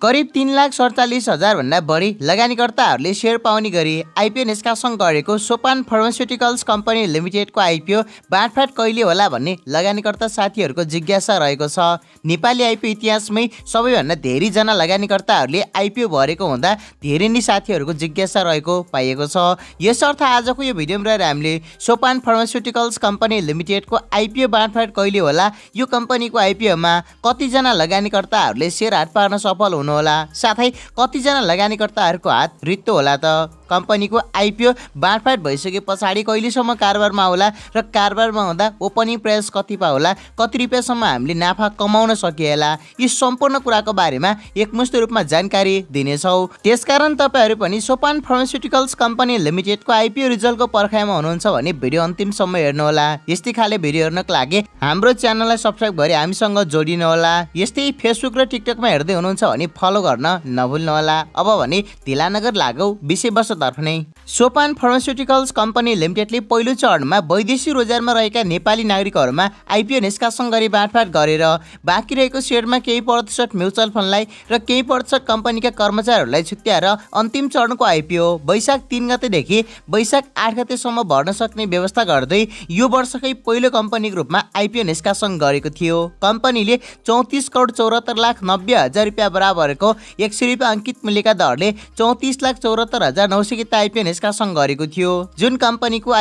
करिब 3,47,000 भन्दा बढी लगानीकर्ताहरूले सेयर पाउने गरी आइपिओ निष्कासन गरेको सोपान फार्मास्युटिकल्स कम्पनी लिमिटेडको आइपिओ बाँडफाँड कहिले होला भन्ने लगानीकर्ता साथीहरूको जिज्ञासा रहेको छ। नेपाली आइपिओ इतिहासमै सबैभन्दा धेरैजना लगानीकर्ताहरूले आइपिओ भरेको हुँदा धेरै नै साथीहरूको जिज्ञासा रहेको पाइएको छ। यसर्थ आजको यो भिडियोमा रहेर हामीले सोपान फार्मास्युटिकल्स कम्पनी लिमिटेडको आइपिओ बाँडफाँड कहिले होला, यो कम्पनीको आइपिओमा कतिजना लगानीकर्ताहरूले सेयर हात पार्न सफल हुनु होला, साथै कतिजना लगानीकर्ताहरूको हात रित्तो होला त। कम्पनीको आइपिओ बाँडफाँड भइसके पछाडि कहिलेसम्म कारोबारमा होला र कारोबारमा हुँदा ओपनिङ प्राइस कति पा होला, कति रुपियाँसम्म हामीले नाफा कमाउन सकिएला, यी सम्पूर्ण कुराको बारेमा एकमुष्ट रूपमा जानकारी दिनेछौँ। त्यसकारण तपाईहरू पनि सोपान फार्मास्युटिकल्स कम्पनी लिमिटेडको आइपिओ रिजल्टको पर्खाइमा हुनुहुन्छ भने भिडियो अन्तिमसम्म हेर्नुहोला। यस्तै खाले भिडियो हेर्नको लागि हाम्रो च्यानललाई सब्स्क्राइब गरी हामीसँग जोडिनु होला। यस्तै फेसबुक र टिकटकमा हेर्दै हुनुहुन्छ भने फलो गर्न नभुल्नुहोला। अब भने ढिला नगर लागौ विषयवस्तुतर्फ नै। सोपान फार्मास्युटिकल्स कम्पनी लिमिटेडले पहिलो चरणमा वैदेशिक रोजगारमा रहेका नेपाली नागरिकहरूमा आइपिओ निष्कासन गरी बाँडफाँड गरेर बाँकी रहेको सेयरमा केही प्रतिशत म्युचुअल फन्डलाई र केही प्रतिशत कम्पनीका कर्मचारीहरूलाई छुट्याएर अन्तिम चरणको आइपिओ वैशाख 3 गतेदेखि वैशाख 8 गतेसम्म भर्न सक्ने व्यवस्था गर्दै यो वर्षकै पहिलो कम्पनीको रूपमा आइपिओ निष्कासन गरेको थियो। कम्पनीले 34,74,90,000 रुपियाँ बराबरको 100 रुपियाँ अङ्कित मूल्यका दरले 34,74,900 आइपिओ निष्कासन गरेको थियो। जुन कम्पनीको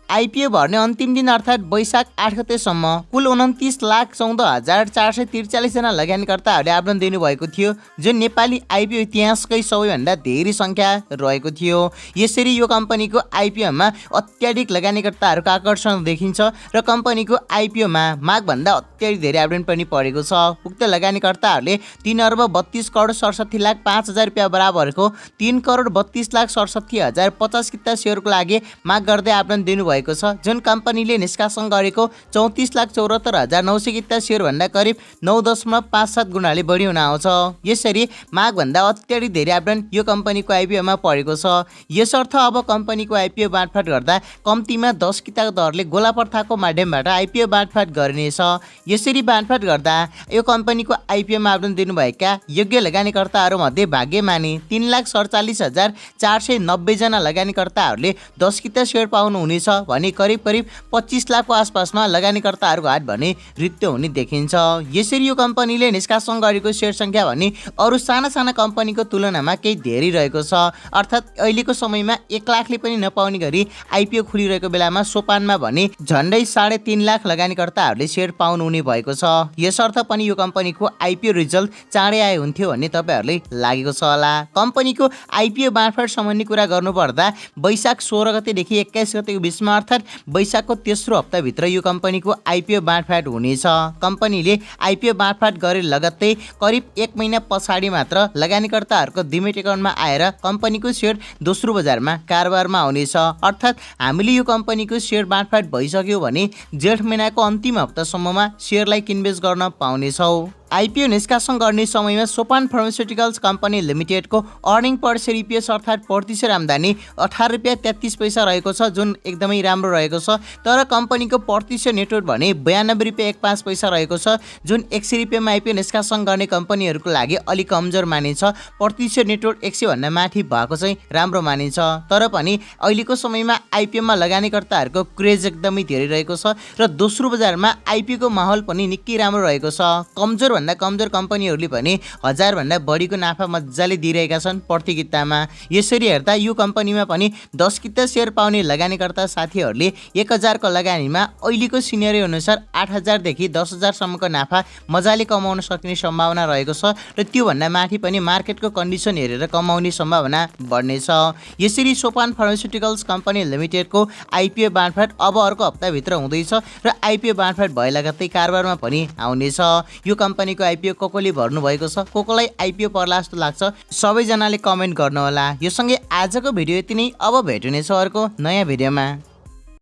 आइपिओ भर्ने अन्तिम दिन अर्थात् वैशाख 8 गतेसम्म कुल 29,14,443 जना लगानीकर्ताहरूले आवेदन दिनुभएको थियो, जुन नेपाली आइपिओ इतिहासकै सबैभन्दा धेरै सङ्ख्या रहेको थियो। यसरी यो कम्पनीको आइपिओमा अत्याधिक लगानीकर्ताहरूको आकर्षण देखिन्छ र कम्पनीको आइपिओमा मागभन्दा अत्याधिक धेरै आवेदन पनि परेको छ। उक्त लगानीकर्ताहरूले 3,32,67,05,000 रुपियाँ बराबरको 3,32,67,050 किता सेयरको लागि माग गर्दै आवेदन दिनुभएको छ, जुन कम्पनीले निष्कासन गरेको 34,74,900 किता सेयर भन्दा करिब 9.57 गुणाले बढी हुन आउँछ। यसरी मागभन्दा अत्याधिक धेरै आवेदन यो कम्पनीको आइपिओमा परेको छ। यसर्थ अब कम्पनीको आइपिओ बाँडफाँड गर्दा कम्तीमा 10 किताको दरले गोला प्रथाको माध्यमबाट आइपिओ बाँडफाँड गरिनेछ। यसरी बाँडफाँड गर्दा यो कम्पनीको आइपिओमा आवेदन दिनुभएका योग्य लगानीकर्ताहरूमध्ये भाग्यमानी 3,47,490 जना लगानीकर्ताहरूले 10 किता सेयर पाउनुहुनेछ भने करिब 25 लाखको आसपासमा लगानीकर्ताहरूको हात भने रित्तो हुने देखिन्छ। यसरी यो कम्पनीले निष्कासन गरेको सेयर सङ्ख्या भने अरू साना साना कम्पनीको तुलनामा केही धेरै रहेको छ। अर्थात् अहिलेको समयमा 1 लाखले पनि नपाउने गरी आइपिओ खुलिरहेको बेलामा सोपानमा भने झन्डै 3.5 लाख लगानीकर्ताहरूले सेयर पाउनुहुने भएको छ। यसर्थ पनि यो कम्पनीको आइपिओ रिजल्ट चाँडै आए हुन्थ्यो भन्ने तपाईहरूलाई लागेको छ होला। कम्पनीको आइपिओ बाँडफाँड सम्बन्धी कुरा गर्नुपर्दा वैशाख 16 गतेदेखि 21 गतेको बिचमा अर्थात् वैशाखको तेस्रो हप्ताभित्र यो कम्पनीको आइपिओ बाँडफाँड हुनेछ। कम्पनीले आइपिओ बाँडफाँड गरे लगत्तै करिब 1 महिना पछाडि मात्र लगानीकर्ताहरूको डिमेट एकाउन्टमा आएर कम्पनीको सेयर दोस्रो बजारमा कारोबारमा आउनेछ। अर्थात् हामीले यो कम्पनीको सेयर बाँडफाँड भइसक्यो भने जेठ महिनाको अन्तिम हप्तासम्ममा सेयरलाई किनबेच गर्न पाउनेछौँ। आइपिओ निष्कासन गर्ने समयमा सोपान फार्मास्युटिकल्स कम्पनी लिमिटेडको अर्निङ पर सेयर इपिएस अर्थात् प्रतिशत आम्दानी 18 रुपियाँ 33 पैसा रहेको छ, जुन एकदमै राम्रो रहेको छ। तर कम्पनीको प्रतिशत नेटवर्क भने 92 रुपियाँ 15 पैसा रहेको छ, जुन 100 रुपियाँमा आइपिओ निष्कासन गर्ने कम्पनीहरूको लागि अलिक कमजोर मानिन्छ। प्रतिशत नेटवर्क 100 भन्दा माथि भएको चाहिँ राम्रो मानिन्छ। तर पनि अहिलेको समयमा आइपिओमा लगानीकर्ताहरूको क्रेज एकदमै धेरै रहेको छ र दोस्रो बजारमा आइपिओको माहौल पनि निकै राम्रो रहेको छ। कमजोर कम्पनीहरूले पनि 1000 भन्दा बढीको नाफा मजाले दिइरहेका छन् प्रति कितामा। यसरी हेर्दा यो कम्पनीमा पनि 10 किता सेयर पाउने लगानीकर्ता साथीहरूले 1000 को लगानीमा अहिलेको सिनेरियो अनुसार 8000 देखि 10000 सम्मको नाफा मजाले कमाउन सक्ने सम्भावना रहेको छ र त्यो भन्दा माथि पनि मार्केटको कन्डिसन हेरेर कमाउने सम्भावना बढ्नेछ। यसरी सोपान फार्मास्युटिकल्स कम्पनी लिमिटेडको आइपिओ बाँडफाँड अब अर्को हप्ताभित्र हुँदैछ र आइपिओ बाँडफाँड भए लगत्तै कारोबारमा पनि आउनेछ। यो कम्पनीको आइपिओ कोले भर्नु भएको छ, कोलाई आइपिओ पर्ला जस्तो लाग्छ, सबैजनाले कमेन्ट गर्नुहोला। यो सँगै आजको भिडियो यति नै। अब भेट्नेछौँ अर्को नयाँ भिडियोमा।